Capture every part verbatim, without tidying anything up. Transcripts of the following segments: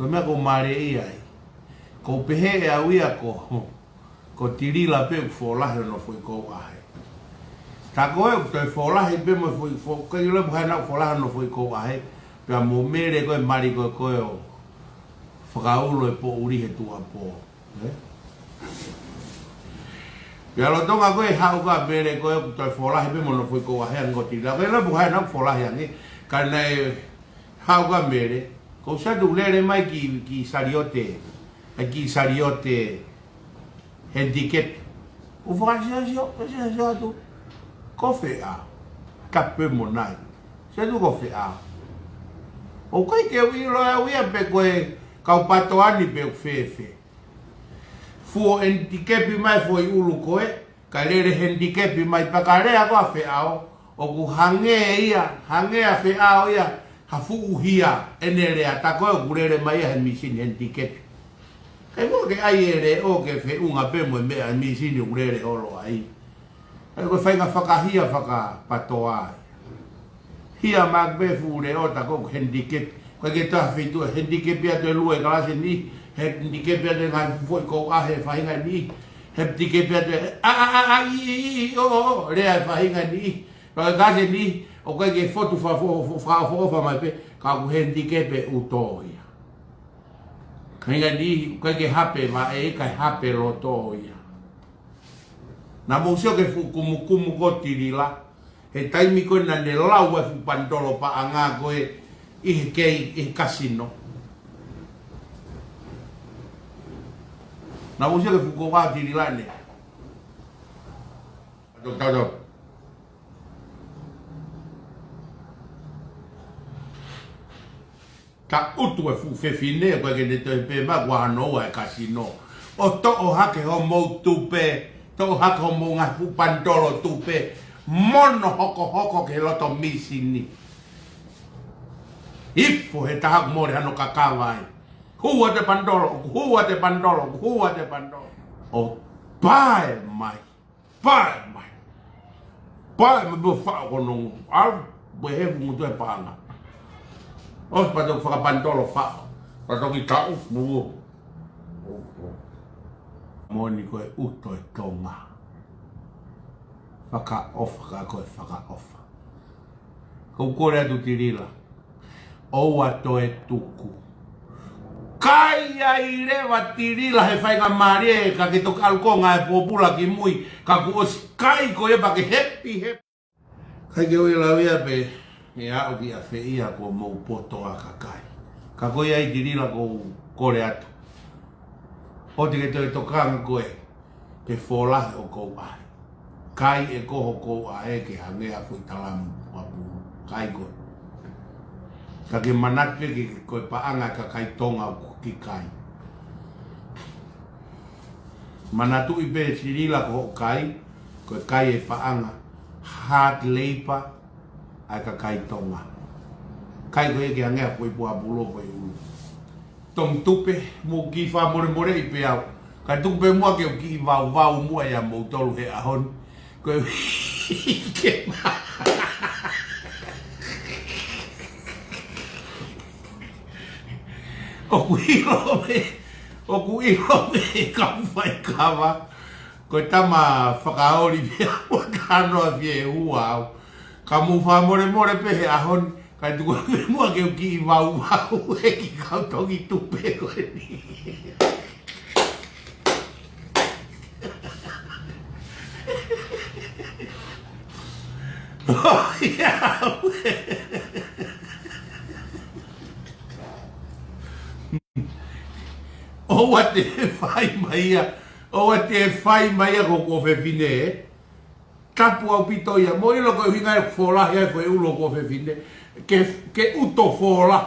Ko e meʻa ʻoku ou mālieʻia ai. ʻOku ou pehē ʻe au ia ko, ko Tilila pē ʻoku folahi hono foʻi kouʻahe. Tā ko ē ʻoku toe folahi pē mo e foʻi, fo-, ʻikai leva ʻe ha taha ʻoku folahi hono foʻi kouʻahe. Pea mo Mele ko e mali ko ē ko ē ʻo fakaulo e poʻuli he tuʻuapō. Ē? Pea lolotonga ko ē haʻu ko ē ʻa Mele ko ē ʻoku toe folahi pē mo hono foʻi kouʻahe ange ko Tilila. ʻIkai leva ʻe ha taha ʻoku folahi ange. Ka naʻe haʻu ko ē ʻa Mele, ko u sio atu lele mai ki, ki Saliote, ʻa e kiʻi Saliote handicap. ʻOku ou fakasiosio, fakasiosio atu. Ko fē ʻa, tapu mo nai. Sio atu ko fē ʻa. ʻOku ʻikai ke u ʻilo ʻe au ia pe ko e kau PATOA ni pe ʻoku fēfē. Fuʻu handicap mai foʻi ʻulu ko ē, ka lele handicap mai pea ka lea ko ē ʻa Feʻao, ʻoku hangē ia, hangē ʻa Feʻao ia, ha fuʻu hia, ʻene lea tā ko ē ʻoku lele mai ia he mīsini handicap. ʻIkai muʻa ke ʻai e leʻo ke feʻunga pē mo e meʻa mīsini ʻoku lele holo ai. ʻA ia ko e faʻahinga fakahia fakapatoa ia. Hia mai pē fuʻu leʻo tā ko ē ʻoku handicap. ʻIkai ke toe feituʻu handicap atu e lue kalasi ni, handicap atu e ngaahi foʻi kouʻahe faʻahinga ni, handicap atu e, ʻa, ʻa, ʻa, ʻa, ʻi, ʻi, ʻi, ʻi, ʻo, ʻo, lea e faʻahinga ni. Ka ko e kalasi ni, ʻoku ʻikai ke fotu fa-, fo-, fo-, fa-, fo-, fa mai pē, ka ʻoku handicap ʻuto ia. Ka hinga ni, ʻoku ʻikai ke hape vaʻe, kae hape loto ia. Naʻa mou sio ki he fuʻu kumukumu ko Tilila, he taimi ko ē naʻa ne lau ai e fuʻu panitolo paʻanga ko ē ʻi he kei, ʻi he kasino. Naʻa mou sio ki he fuʻu kouʻahe ʻo Tilila ne. Tau, tau, tau. Ka ʻutu e fuʻu fefine, ʻoku ʻikai ke ne toe pehē mai, ʻoku ʻa hono ua e kasino. ʻO toʻo hake hoʻomou tupe, toʻo hake hoʻomou ngaahi fuʻu panitolo tupe, mo hokohoko ki he loto mīsini. Ifo he taha ʻoku mole hano kakava ai. Hū atu e panitolo, ʻoku hū atu e panitolo, ʻoku hū atu e panitolo. ʻO pae mai. Pae mai. Pae mai pea faʻo ko hono ngutu. ʻAlu, pea hefu ngutu e paʻanga. ʻOsi pea toki fakapanitolo faʻo. Pea toki taʻu, muo. Moʻoni ko e ʻuto e Tonga. Fakaʻofa ka ko e fakaʻofa. Ka u kole atu Tilila. ʻOua toe tuku. Kai ai leva Tilila he faingamālie ka ke toki ʻalu ko ē ngāue pōpula ki mui, ka kuo ʻosi kai ko ia pea ke hepi, hepi. ʻIkai ke u ʻilo ia pe ʻe aʻu ki ʻafē ia ko hoʻomou poto ʻa e kakai. Ka ko ia ai Tilila ʻoku ou kole atu. ʻOua te ke toe tokanga koe ki he folahi ʻo e kouʻahe. Kai ʻe koe hoʻo kouʻahe ke hangē ha foʻi talamu ʻapulu. Kai koe. Ka ke manatu pē ki he, ko e paʻanga ʻa e kakai Tonga ʻoku ke kai. Manatuʻi pē Tilila ko hoʻo kai, ko e kai e paʻanga hard labour ʻa e kakai Tonga. Kai koe ke hangē ha foʻi puapulu ʻo e ʻulu. Tong tupe, mou kiʻi fakamolemoleʻi pē au. Ka tuku pē muʻa ke u kiʻi vauvau muʻa ʻia moutolu he ʻaho ni. Ko e ke ʻoku ʻilo pē, ʻoku ʻilo pē ka u fai kava. Ko e tama fakaoli pē au ka noa fie hua au. Ka mou fakamolemole pē he ʻaho ni. Kae tuku pē muʻa ke u kiʻi vauvau he kiʻi kau tongi tupe ko eni. ʻOi au. ʻOua te fai mai ia. ʻOua te fai mai ia ko hoku ʻofefine, ē. Tapu ʻaupito ia, mou ʻilo ko e ʻuhinga ia ʻoku folahi ai ko e ʻulu ʻo hoku ʻofefine, ke, ke ʻuto fola.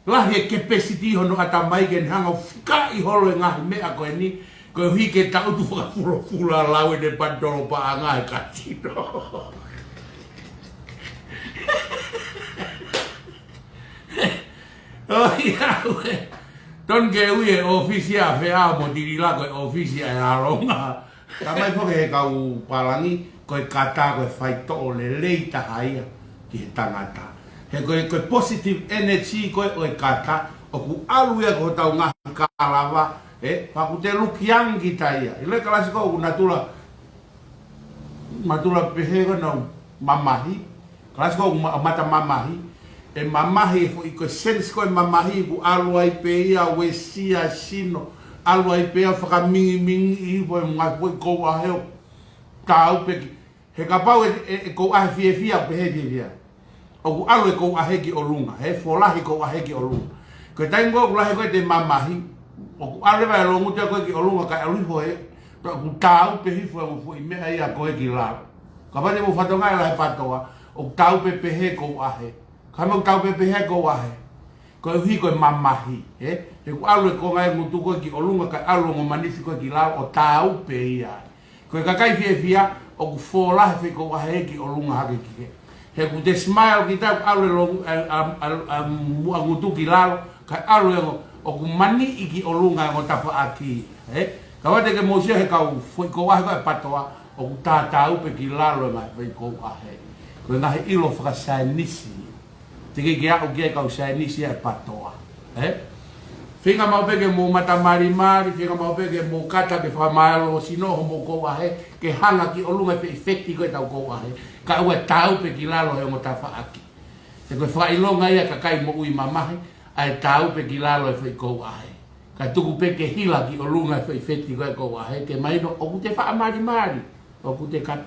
Lahi e kepesiti hono ʻatamai ke ne hanga ʻo fikaʻi holo e ngaahi meʻa ko eni, koeʻuhi ke tangutu fakafulofula lau ʻene panitolo paʻanga he kasino. ʻOi au ē. Tonu ke ui e ʻōfisi ʻa Feʻao mo Tilila ko e ʻōfisi ʻa e ʻAlonga. Talamai foki he kau pālangi, ko e kata ko e faitoʻo lelei taha ia ki he tangata. He ko e, ko e positive energy ko ē ʻo e kata, ʻoku ʻalu ia ko hotau ngaahi kalava, ē, pea ʻoku te lukiangi kita ia. ʻIlo e kalasi ko ē ʻoku natula, natula pehē ko ena ʻoku mamahi, kalasi ko ē ʻoku ma-, mata mamahi, ʻe mamahi e foʻi ko e sense ko e mamahi ʻoku ʻalu ai pē ia ʻo uesia sino, ʻalu ai pē ia ʻo fakamingimingiʻi foʻi ngaahi foʻi kouʻahe ʻo tāupe ki He kapau ʻe, ʻe, ʻe kouʻahe fiefia, pehē fiefia. ʻOku ʻalu e kouʻahe ki ʻolunga, he folahi kouʻahe ki ʻolunga. Ko e taimi ko ē ʻoku lahi ko ē ʻete mamahi, ʻoku ʻalu leva e loungutu ko ē ki ʻolunga kae ʻalu hifo ē, pea ʻoku tāupe hifo e ongo foʻi meʻa ia ko ē ki lalo. Kapau te mou fakatokangaʻi e lahi e PTOA, ʻoku tāupe pehē kouʻahe. Ka mou tāupe pehē kouʻahe. Koeʻuhi ko e mamahi, ē? He ʻoku ʻalu e konga e ngutu ko ē ki ʻolunga kae ʻalu ongo manifi ko ē ki lalo ʻo tāupe ia. Ko e kakai fiefia, ʻoku folahi e foʻi kouʻahe ki ʻolunga hake ki hē. He ʻoku te smile kita ʻoku ʻalu e loungu-, a, a, a, a, muʻa ngutu ki lalo, kae ʻalu e ongo, ʻoku maniʻi ki ʻolunga e ongo tafaʻaki, ē? Kapau te ke mou sio he kau foʻi kouʻahe ko ē PTOA, ʻoku tāupe ki lalo e ngaahi foʻi kouʻahe. Ko e ngaahi ʻilo fakasaienisi. Teʻeki ke aʻu ki ai e kau saienisi ʻa e PTOA. Ē? Feinga maʻu pē ke mou mata malimali, feinga maʻu pē ke mou kata ke fakamālohisino homou kouʻahe, ke hanga ki ʻolunga e foʻi feti ko ē ʻetau kouʻahe. Kae ʻoua e tāupe ki lalo he ongo tafaʻaki. He ko e fakaʻilonga ia e kakai moʻui mamahi, ʻa e tāupe ki lalo e foʻi kouʻahe. Kae tuku pē ke hila ki ʻolunga e foʻi feti ko ē kouʻahe, ke mahino ʻoku te faʻa malimali, ʻoku te kata.